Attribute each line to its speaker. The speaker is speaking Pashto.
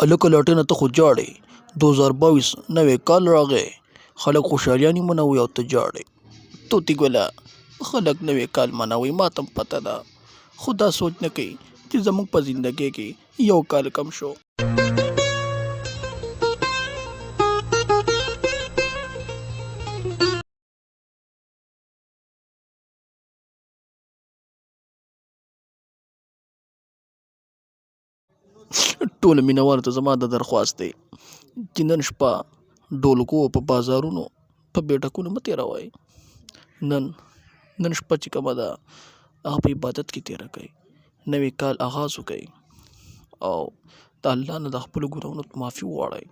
Speaker 1: هلکه لاټېنه ته خو جاړې، 2022 نوی کال راغی، خلک خوشحالیانې منوي او ته جاړې. طوطي ګله خلک نوی کال منوي ماته هم پته ده، خو دا سوچ نه کوي چې زموږ په زندګۍ کې یو کال کم شو. ټولو مینوالو ته زما د درخواست دی چې نن شپه ډولکو په بازارونو په بیټکونو مه تېروئ. نن نن شپه چې کومه ده هغه په عبادت کې تېره کړئ، نوی کال اغاز وکړئ او د الله نه د خپلو ګناهونو معافي وغواړئ.